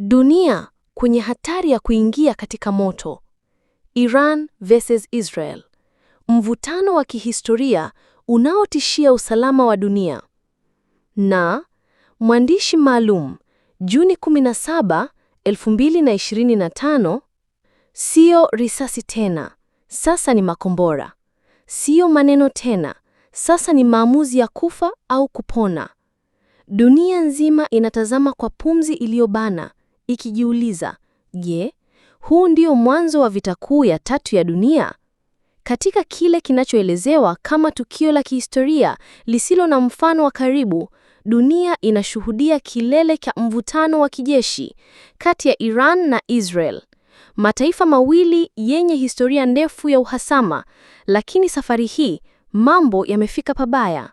Dunia kwenye hatari ya kuingia katika moto. Iran versus Israel. Mvutano wa kihistoria unaotishia usalama wa dunia. Na mwandishi maalum, Juni 17, 2025. Sio risasi tena, sasa ni makombora. Sio maneno tena, sasa ni maamuzi ya kufa au kupona. Dunia nzima inatazama kwa pumzi iliyobana, ikijiuliza, je, huu ndio mwanzo wa vita kuu ya tatu ya dunia? Katika kile kinachoelezewa kama tukio la kihistoria lisilo na mfano wa karibu, dunia inashuhudia kilele cha mvutano wa kijeshi kati ya Iran na Israel. Mataifa mawili yenye historia ndefu ya uhasama, lakini safari hii mambo yamefika pabaya.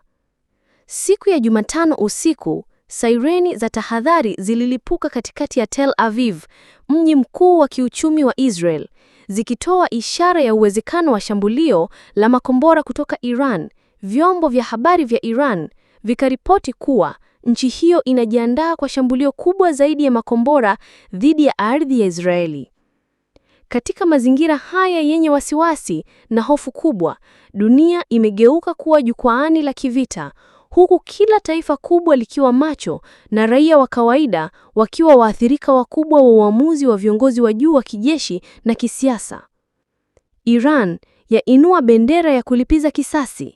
Siku ya Jumatano usiku, saireni za tahadhari zililipuka katikati ya Tel Aviv, mji mkuu wa kiuchumi wa Israel, zikitoa ishara ya uwezekano wa shambulio la makombora kutoka Iran. Vyombo vya habari vya Iran vikaripoti kuwa nchi hiyo inajiandaa kwa shambulio kubwa zaidi ya makombora dhidi ya ardhi ya Israeli. Katika mazingira haya yenye wasiwasi na hofu kubwa, dunia imegeuka kuwa jukwaani la kivita, huku kila taifa kubwa likiwa macho na raia wa kawaida wakiwa waathirika wakubwa wa uamuzi wa viongozi wa juu wa kijeshi na kisiasa. Iran yainua bendera ya kulipiza kisasi.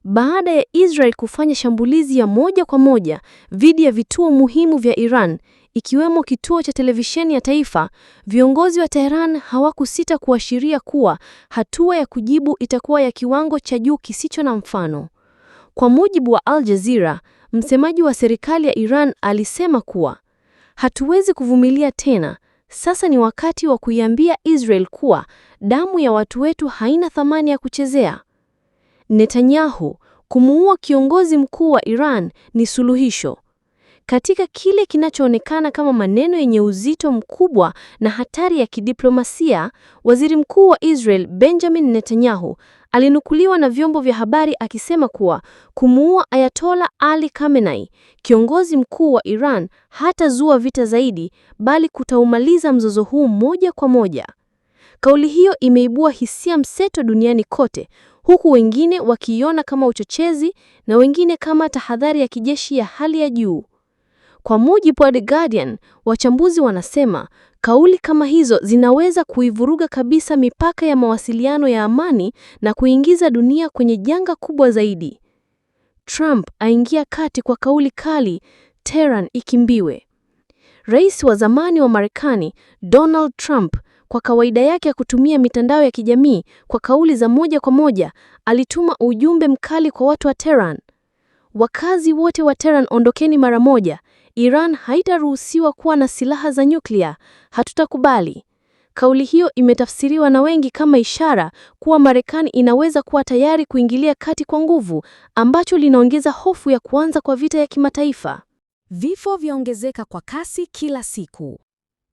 Baada ya Israel kufanya shambulizi ya moja kwa moja dhidi ya vituo muhimu vya Iran, ikiwemo kituo cha televisheni ya taifa, viongozi wa Tehran hawakusita kuashiria kuwa hatua ya kujibu itakuwa ya kiwango cha juu kisicho na mfano. Kwa mujibu wa Al Jazeera, msemaji wa serikali ya Iran alisema kuwa hatuwezi kuvumilia tena, sasa ni wakati wa kuiambia Israel kuwa damu ya watu wetu haina thamani ya kuchezea. Netanyahu, kumuua kiongozi mkuu wa Iran ni suluhisho. Katika kile kinachoonekana kama maneno yenye uzito mkubwa na hatari ya kidiplomasia, Waziri Mkuu wa Israel Benjamin Netanyahu alinukuliwa na vyombo vya habari akisema kuwa kumuua Ayatollah Ali Khamenei, kiongozi mkuu wa Iran, hatazua vita zaidi, bali kutaumaliza mzozo huu moja kwa moja. Kauli hiyo imeibua hisia mseto duniani kote, huku wengine wakiiona kama uchochezi na wengine kama tahadhari ya kijeshi ya hali ya juu. Kwa mujibu wa The Guardian, wachambuzi wanasema kauli kama hizo zinaweza kuivuruga kabisa mipaka ya mawasiliano ya amani na kuingiza dunia kwenye janga kubwa zaidi. Trump aingia kati kwa kauli kali, Tehran ikimbiwe. Rais wa zamani wa Marekani Donald Trump, kwa kawaida yake ya kutumia mitandao ya kijamii kwa kauli za moja kwa moja, alituma ujumbe mkali kwa watu wa Tehran. Wakazi wote wa Tehran, ondokeni mara moja. Iran haitaruhusiwa kuwa na silaha za nyuklia, hatutakubali. Kauli hiyo imetafsiriwa na wengi kama ishara kuwa Marekani inaweza kuwa tayari kuingilia kati kwa nguvu, ambacho linaongeza hofu ya kuanza kwa vita ya kimataifa. Vifo vyaongezeka kwa kasi kila siku.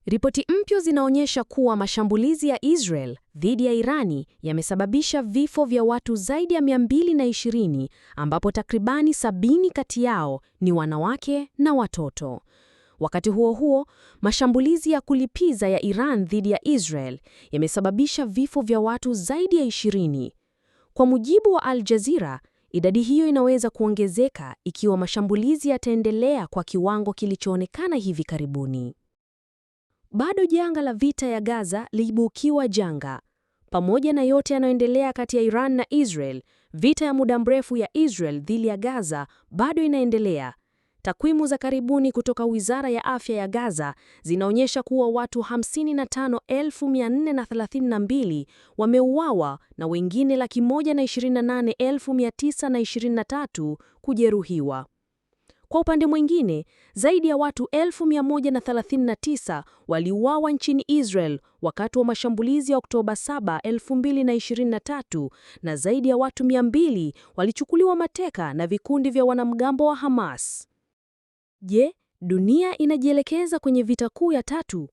Ripoti mpya zinaonyesha kuwa mashambulizi ya Israel dhidi ya Irani yamesababisha vifo vya watu zaidi ya 220, ambapo takribani 70 kati yao ni wanawake na watoto. Wakati huo huo, mashambulizi ya kulipiza ya Iran dhidi ya Israel yamesababisha vifo vya watu zaidi ya 20. Kwa mujibu wa Al Jazeera, idadi hiyo inaweza kuongezeka ikiwa mashambulizi yataendelea kwa kiwango kilichoonekana hivi karibuni. Bado janga la vita ya Gaza liibukiwa janga. Pamoja na yote yanayoendelea kati ya Iran na Israel, vita ya muda mrefu ya Israel dhidi ya Gaza bado inaendelea. Takwimu za karibuni kutoka Wizara ya Afya ya Gaza zinaonyesha kuwa watu 55,432 wameuawa na wengine 128,923 kujeruhiwa. Kwa upande mwingine, zaidi ya watu 1,139 waliuawa nchini Israel wakati wa mashambulizi ya Oktoba 7, 2023 na zaidi ya watu 200 walichukuliwa mateka na vikundi vya wanamgambo wa Hamas. Je, dunia inajielekeza kwenye vita kuu ya tatu?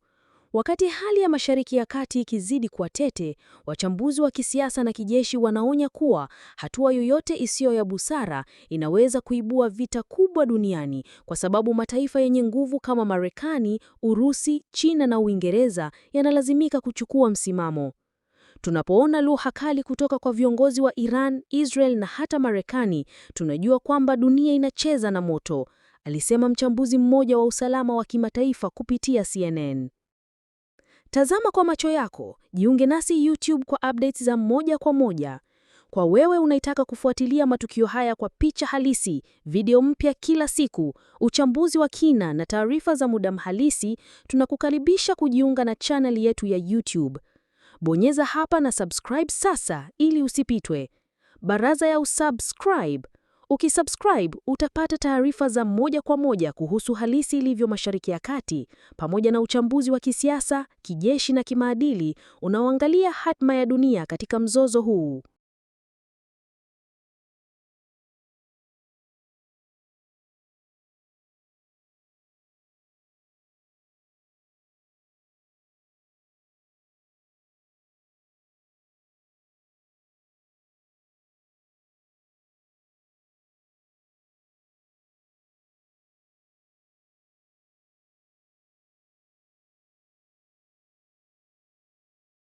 Wakati hali ya Mashariki ya Kati ikizidi kuwa tete, wachambuzi wa kisiasa na kijeshi wanaonya kuwa hatua yoyote isiyo ya busara inaweza kuibua vita kubwa duniani, kwa sababu mataifa yenye nguvu kama Marekani, Urusi, China na Uingereza yanalazimika kuchukua msimamo. Tunapoona lugha kali kutoka kwa viongozi wa Iran, Israel na hata Marekani, tunajua kwamba dunia inacheza na moto, alisema mchambuzi mmoja wa usalama wa kimataifa kupitia CNN. Tazama kwa macho yako, jiunge nasi YouTube kwa updates za moja kwa moja. Kwa wewe unaitaka kufuatilia matukio haya kwa picha halisi, video mpya kila siku, uchambuzi wa kina na taarifa za muda halisi, tunakukaribisha kujiunga na channel yetu ya YouTube. Bonyeza hapa na subscribe sasa ili usipitwe. Baraza ya usubscribe. Ukisubscribe utapata taarifa za moja kwa moja kuhusu halisi ilivyo Mashariki ya Kati, pamoja na uchambuzi wa kisiasa, kijeshi na kimaadili unaoangalia hatma ya dunia katika mzozo huu.